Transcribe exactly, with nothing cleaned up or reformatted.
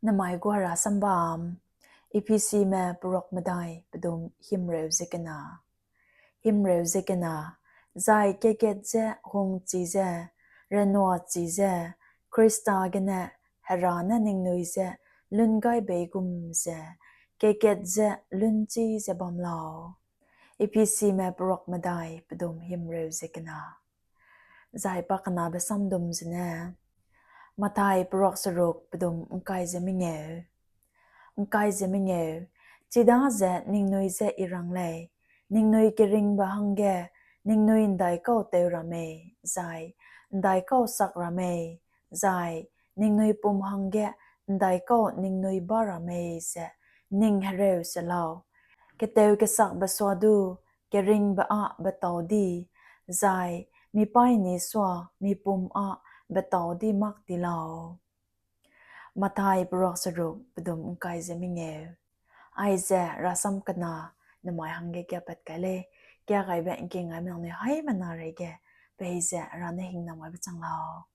Nemai gu herasam bam, Ephesime peruak medai pedum himreu ze kena. Himreu ze kena, zai kat-kat ze hungchi ze, renua chi ze, Khrista gene Hera ne ningnui je lun gai bei gum ze, kat-kat ze lunchi ze bam lau. Ephesime peruak medai pedum himreu ze kena. Zai pakenabe samdum zene, Mathai peruak seruk pedum ngkai ze mengeu. Ngkai ze mengeu, chidaze ningnui je i rang lei, ningnui keringbe hangge ningnui ndaikau teu ra mei, zai ndaikau sak ra mei, zai ningnui pum hangge ndaikau ningnui ba ra mei ze ning hereu se lau. Keteu kesakbe suadu keringbe â betau di, zai mi paîni sua mi pum â betau di mak ti lau. Mathai peruak seruk pedum ngkai ze mengeu. Aize herasam kena nemai hangge kiapat kai lei, kiagaibe ngkingaime nangnui haimena reige peize Hera ne hingnam gaibe chang lau.